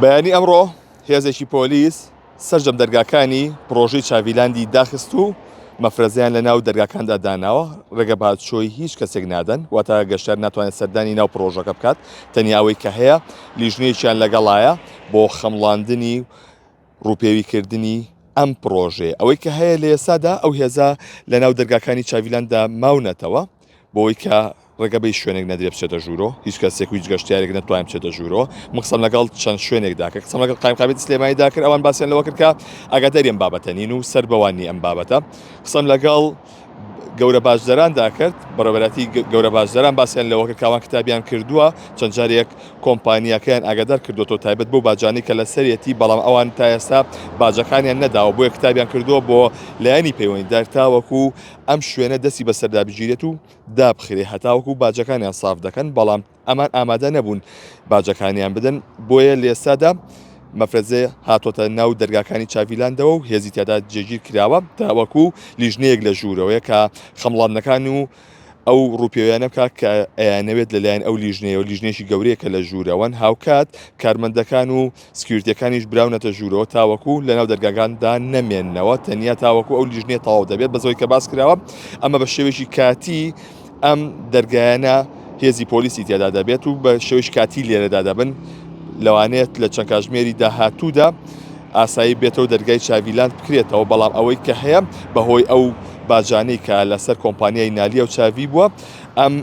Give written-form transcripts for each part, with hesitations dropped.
بەیانی ئەمڕۆ هێزێکی پۆلیس سەرجەم دەرگاکانی پڕۆژەی چاڤیلاندی داخست و مەفرەزەیان لە ناو دەرگاکاندا داناوە، ڕێگە بە هاتوچۆی هیچ کەسێک نادەن، واتە گەشتیار ناتوانێت سەردانی ناو پڕۆژەکە بکات، تەنیا ئەوەی کە هەیە لیژنەیەکیان لەگەڵایە بۆ خەمڵاندنی و ڕووپێویکردنی ئەم پڕۆژەیە. ئەوەی کە هەیە لە ئێستادا ئەو هێزە لە ناو دەرگاکانی چاڤیلانددا ماونەتەوە بۆی کە ڕێگە بە هیچ شوێنێک نەدرێ بچێتە ژوورۆ، هیچ کەسێک و هیچ گەشتیارێک نەتوانێت بچێتە ژوورۆ. من قسەم لەگەڵ چەند شوێنێکدا کرد، قسەم لەگەڵ قایمقامیەتی سلێمانیدا کرد، ئەوان باسیان لەوە کرد کە ئاگاداری ئەم بابەتە نین و سەر بەوان نی ئەم بابەتە. قسەم لەگەڵ گەورە باجدەراندا کرد، بەڕێوەبەرایەتی گەورە باجدەران باسیان لەوە کرد کە ئەوان کتابیان کردووە، چەند جارێک کۆمپانیاکەیان ئاگادار کردووەتەوە تایبەت بەو باجانەی کە لەسەرێتی، بەڵام ئەوان تا ئێستا باجەکانیان نەداوە، بۆیە کتابیان کردووە بۆ لایەنی پەیوەندیدار تاوەکو ئەم شوێنە دەستی بەسەردا بگیرێت و دابخرێ هەتاوەکو باجەکانیان ساف دەکەن، بەڵام ئەمان ئامادە نەبوون باجەکانیان بدەن، بۆیە لێستادا مەفرەزە هاتۆتە ناو دەرگاکانی چاڤیلاندەوە و هێزی تیادا جێگیر کراوە تاوەکو لیژنەیەک لە ژوورەوەیە کە خەمڵاندنەکان و ئەو ڕووپێویانە بکات کە ئەیانەوێت لەلایەن ئەو لیژنەیەوە، لیژنەیەکی گەورەیە کە لە ژوورەوەن، هاوکات کارمەندەکان و security ەکانیش براونەتە ژوورەوە تاوەکو لەناو دەرگاکاندا نەمێننەوە تەنیا تاوەکو ئەو لیژنەیە تەواو دەبێت بەزەوەی کە باس کراوە ئەمە بە شێوەیەکی کاتی ئەم دەرگایانە هێزی پۆلیسی تێدا دەبێت و بە شێوەیەکی کاتی لێرەدا دەبن لەوانەیە لە چەند کاژمێری داهاتوودا ئاسایی بێتەوە دەرگای چاڤیلاند بکرێتەوە بەڵام ئەوەی کە هەیە بەهۆی ئەو باجانەی کە لەسەر کۆمپانیای نالیا و چاڤی بووە ئەم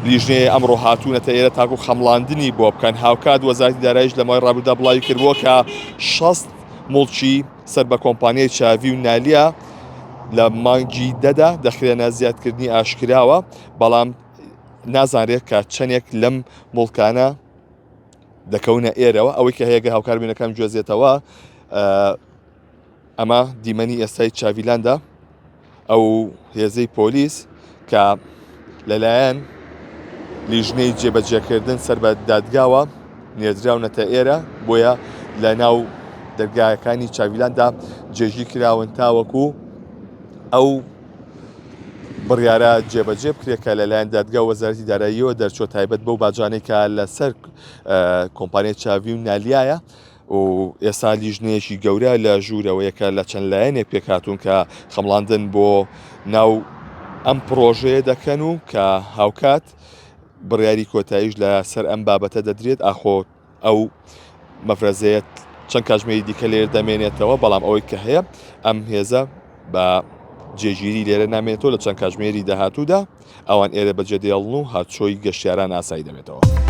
لیژنەیە ئەمڕۆ هاتوونەتە ئێرە تاکو خەمڵاندنی بۆ بکەن، هاوکات وەزارەتی داراییش لە ماوەی ڕابردوودا بڵاوی کردبووە کە 60 موڵکی سەر بە کۆمپانیای چاڤی و نالیا لە مانگی دەدا دەخرێنە زیادکردنی ئاشکراوە، بەڵام نازانرێت کە چەندێک لەم موڵکانە دەکەونە ئێرەوە. ئەوەی کە هەیە گەر هاوکار بینەکان گوێزێتەوە ئەمە دیمەنی ئێستای چاڤیلاندە. ئەو هێزەی پۆلیس کە لەلایەن لیژنەی جێبەجێکردن سەر بە دادگاوە نێردراونەتە ئێرە، بۆیە لە ناو دەرگاکانی چاویلاندا جێگیر کراون تاوەکو ئەو بڕیارە جێبەجێ بکرێت کە لەلایەن دادگا و وەزارەتی داراییەوە دەرچووە تایبەت بەو باجانەی کە لەسەر کۆمپانیای چاوی و نالیایە. و ئێستا لیژنەیەکی گەورە لە ژوورەوەیە کە لە چەند لایەنێک پێکهاتوون کە خەمڵاندن بۆ ناو ئەم پڕۆژەیە دەکەن و کە هاوکات بڕیاری کۆتاییش لە سەر ئەم بابەتە دەدرێت ئاخۆ ئەو مەفرەزەیە چەند کاتژمێری دیکە لێر دەمێنێتەوە بەڵام ئەوەی کە هەیە ئەم هێزە بە جێگیری لێرە نامێنێتەوە لە چەند کاتژمێری داهاتوودا ئەوان ئێرە بەجێدێڵن و هاتچۆی گەشتیاران ئاسایی دەبێتەوە.